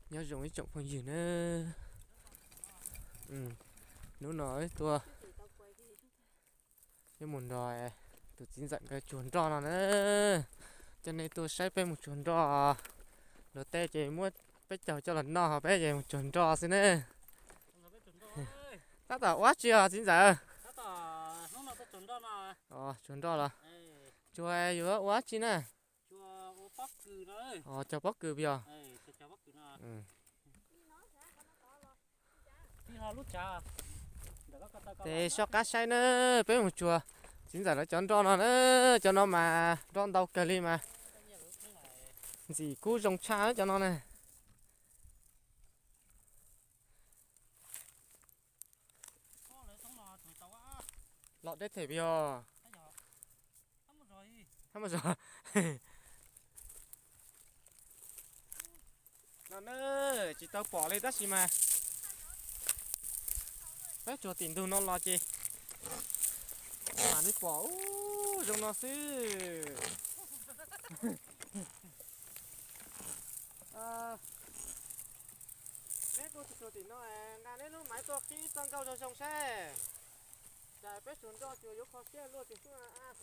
Nyob zoo ib tsoom phooj ywg na, hnub no wb tuaj, wb mus nrog tus txiv ntxawm nkawd tsuag nroj no na. Coj nej tuaj saib peb mus tsuag nroj. Luag tej ces muab peb caug coj los noj, ho peb ces mus tsuag nroj xwb ne. Tab tom ua dab tsi os txiv ntxawm? Tsuag nroj los? Tsuag yuav ua dab tsi na? Cog pob kws yog? Ces soj qab saib na, peb mus tsuag txiv ntxawm lawv cov nroj no na. Cov no mas nroj ntau kawg li mas ntxim kub zoo tshaj cov no na. Los deb them yog. No na, tsis tau pom li tab sis mas peb tsuag tim ntug no los ces mam li pom ub zoo no xwb. Neb kuj tsuag tim no, nqa neb lub maiv tuaj qhib txoj nkauj zoo zoo saib. Cas peb tsuag nroj tsuas yuav kho siab luaj tiag xwb.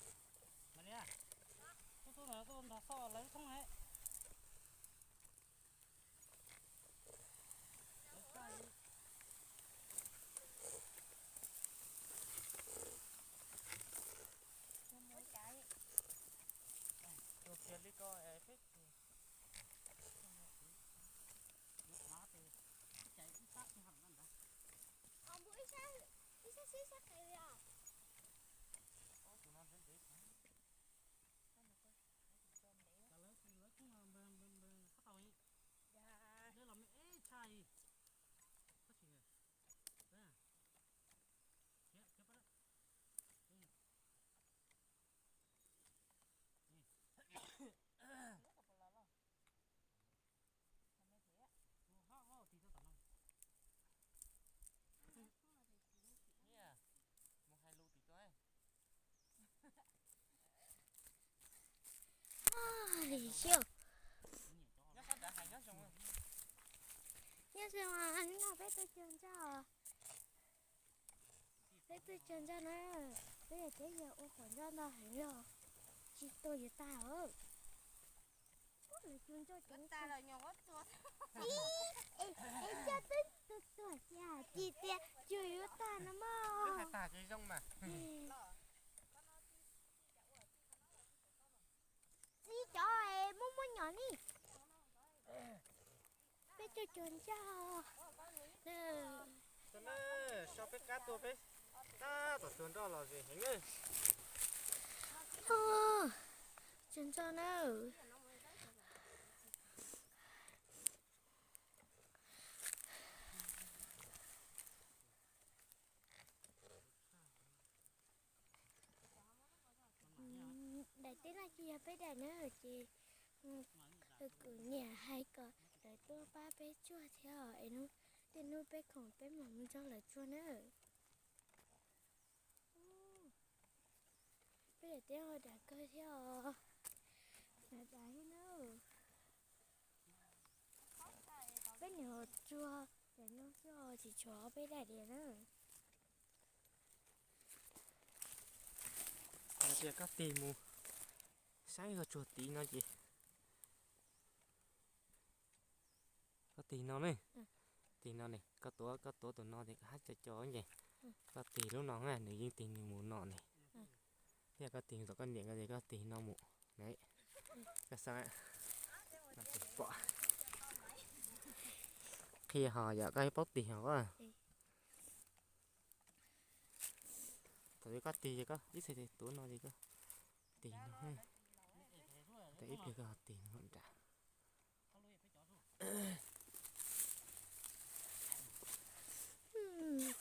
Nyob zoo, hnub no peb tuaj cog nroj. Peb tuaj cog nroj na, peb yog peb yog ua qhov nroj ntau heev los tsis tuag yuav tag os. Lawv cog nroj cov tag los nyuam qhuav tuag. Es coj twb tuag tuag cas, cia tias cog yuav tag no mog. Tag ces zoo mas. Txiv cov muab muab nyom ni. Peb cog cog nroj. So peb qab tuaj peb tab tom tuag nroj los zem heev. Cog nroj na. Daim teb no ces yog peb daim na ces kuv niam hais kom lawv tuaj pab peb tsuag thiab es tej hnub peb khoom peb mam mus nrog lawv tsuag na. Peb daim teb ho dav kawg thiab os. Dav dav thiab na. Peb niam ho tsuag daim no xwb os, tsis tshuav peb daim diav na. Hais tias koj tig mus saib koj tsuag tid no ces koj tig no ne, tig no ne, koj tuav koj tuav tus no ces koj hab co co ces koj tig lub no, nws yeej tig nws mus no ne. Thiab koj tig tom koj niam ko ces koj tig no mus ne. Koj xav pom qhia ho yom, koj paub tig ho. Thaum koj tig ces koj ib txhais tes tuav no ces koj tig no, ib pliag koj ho tig no nram.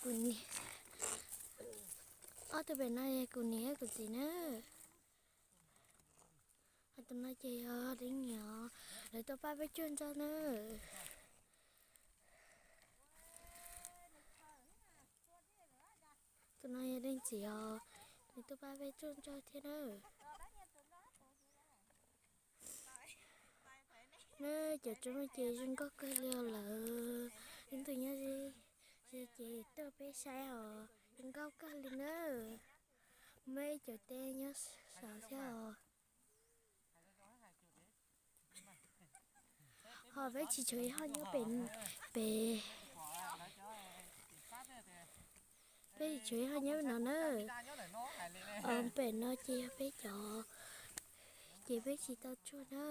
Kuv niam, ob tug pem no yog kuv niam thiab kuv txiv na. Ho tus no ces yog deej niam, lawv tuaj pab peb cuag nroj na. Tus no yog deej txiv os, nws tuaj pab peb cuag nroj thiab na. Cov roob ces zoo nkauj kawg li os lawm. Ib tug nyob ze ces tuaj peb saib os, zoo nkauj kawg li na. Muaj ib cov teb nyob saud thiab os. Ho peb tsis tshuav ib hov nyob pem, pem, peb tsis tshuav ib hov nyob no na. Pem no ces yog peb cov, ces peb tsis tau tsuag na.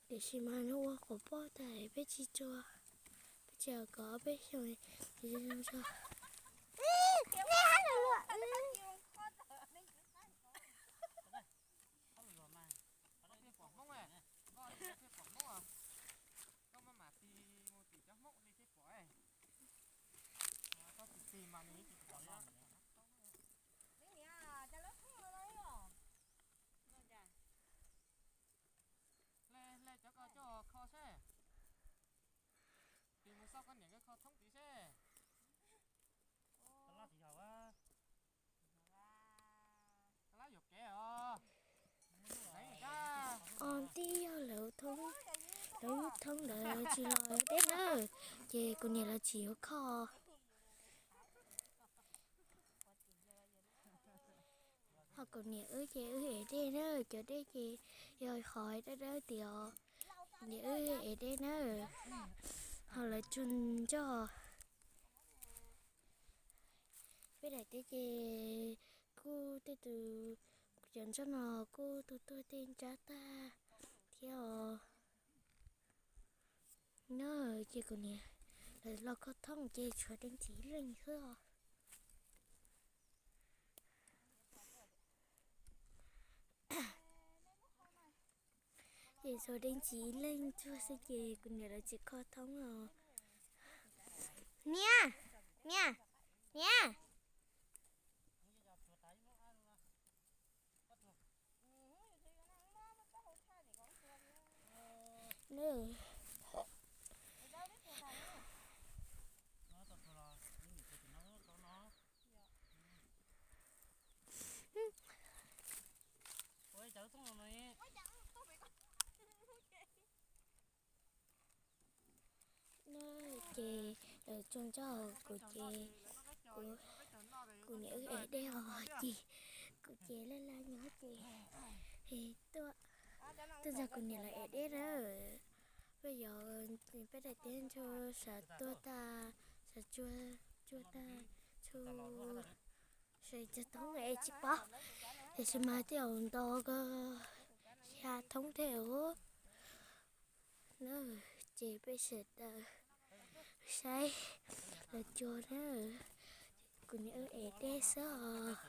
Tiam sis mas nws ua quas poj tas peb tsis tsuag, peb tsis kom peb xyoo zoo tsuag. Hle cov ko coj kho seb. Tis mus xauj koj niam koj kho thoob tid seb. Lab yuam kev os. Os, tib yog lawv thoob, lawv thoob ntawd tsis los deb na, ces kuv niam lawv tsis yuav kho. Ho kuv niam wb ces wb ev dej na, cov dej ces yog qhov dawb dawb tias os, niam wb ev dej na. Ho lawv tsuag ncoj. Peb daim teb ces kuj tej tus, cov ntsuag no kuj tuag tuag tej ntsab tag thiab os. No ces kuv niam lawv los kho thoob ces tshuav deev txiv ib leeg xwb os. Ces tshuav deev txiv ib leeg tsuag xwb ces kuv niam lawv tsis kho thoob os. Niam, niam, niam. No ces lawv tsuag ncoj kuv ces, kuv, kuv niam wb ev dej os ces kuv ces laj laj nyob ces tuaj, tuaj nrog kuv niam lawv ev dej na. Peb yog, peb daim teb ntsuag sawv tuag tag, sawv tsuag, tsuag tag, tsuag, sawv tsuag thoob es tsis paub, tiam sis mas tej zaum nto ko xya thoob thiab os. Na, ces peb sawv daws saib lawv tsuag na, kuv niam wb ev dej xwb os.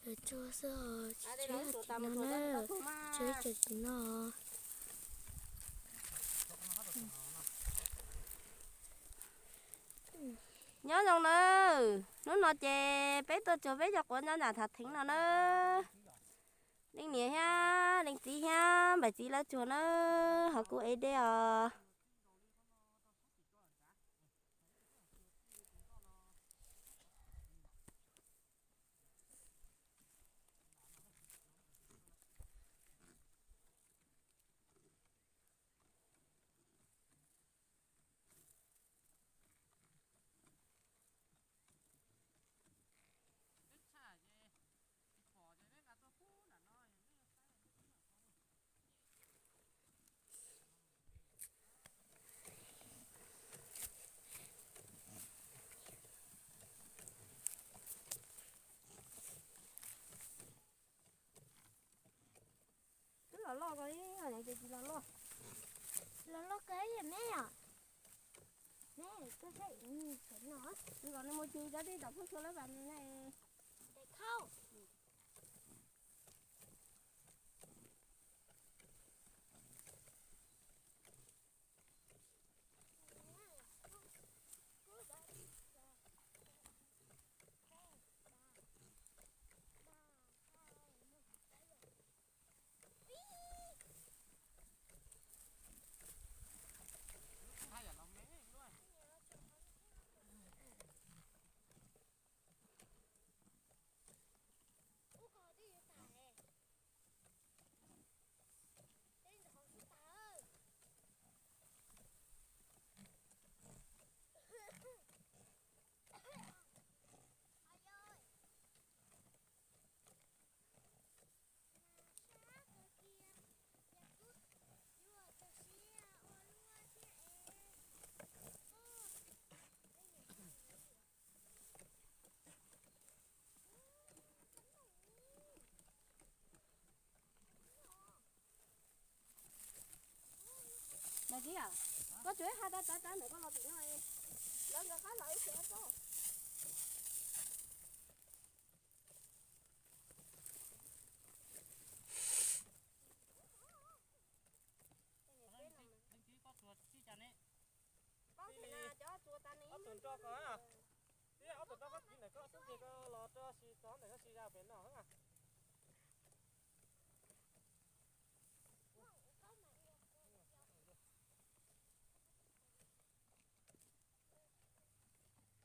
Lawv tsuag xwb os, tsis tsuag tim no na, tsuag tsuag tim no. Nyob zoo nawb, hnub no ces peb tuaj tsuag peb cov quav nyob nram Thav Theev no na. Leej niam thiab leej txiv thiab npaim txiv lawv tsuag na, ho kuv ev dej os. Twb los loj ko, los loj ko ib yam me os. Me, koj saib no, nws kom nws mus cug cov dej tom phab xua lawv vas ne. Khauj. Koj tsuas ib hais tau tav tav ntawm koj los tim no, lawv nkawd qab los ib txhia koj. Ob tug nroj ko, ob tug nroj koj tiv ntawm koj xwb ces koj los rau si txog ntawm koj si ya pem no. Peb tuaj tsuag nroj, peb tsuag, peb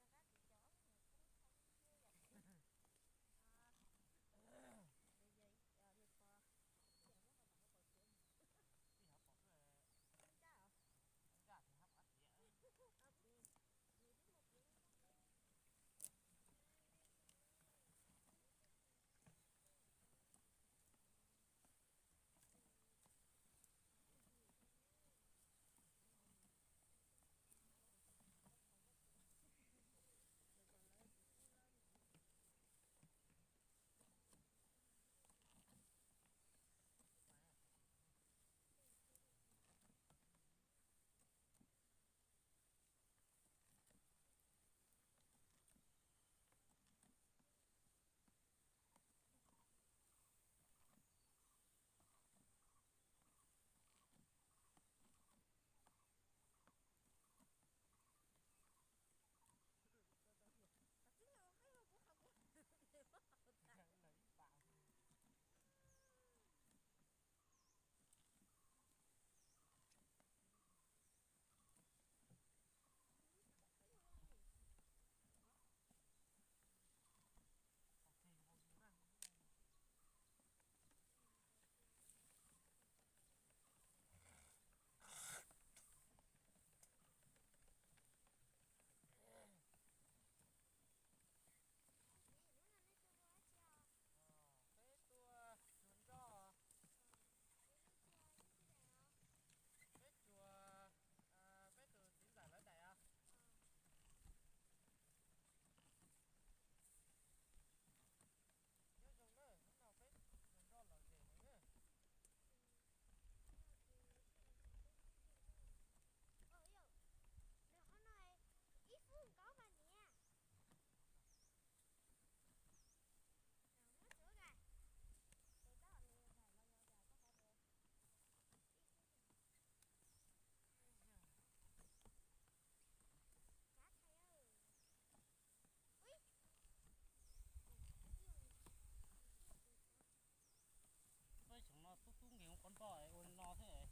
tus txiv ntxawm lawv daim os. Nyob zoo na, hnub no peb tsuag nroj lom zem heev na. Xyoo no tub tub nkeeg ua qhov nroj ua li no thiab.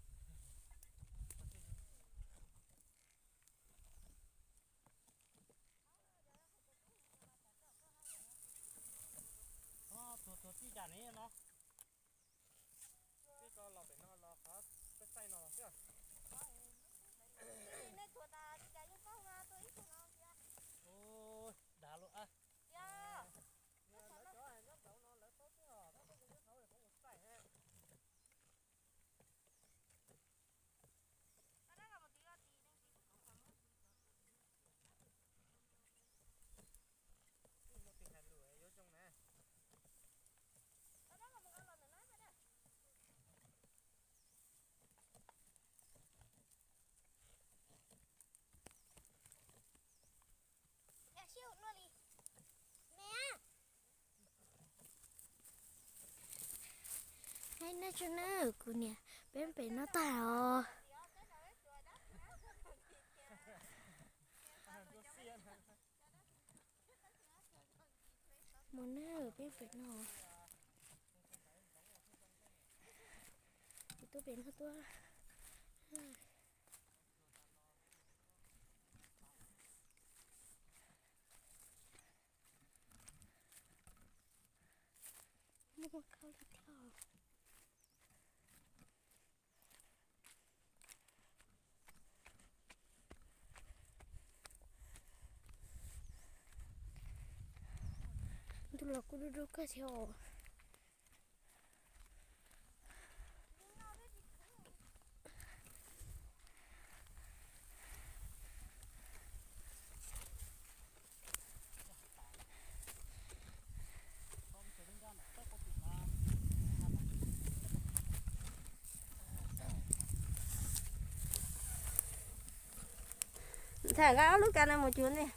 Tsuag tsuag tib cas ne no. Peb ko los pem no los qhov peb xaij no los xwb. Nej tsuag tas li cas yeej paub mas tua ib tug no thiab. Dav lawm a. Lawv cov nyob nraud no lawv paub xwb os, tab sis nyob hauv lawv paub mus xaij he. Muaj tus hais lus yuav zoo na. Hais nej tso na, kuv niam peb pem no tag os. Mus na, peb pem no. Kuv tuaj pem no tuaj. Muaj khaub lig thiab. Ntuj los kuj dub dub kawg thiab os. Txham nqa ob lub kas no mus cuag nej.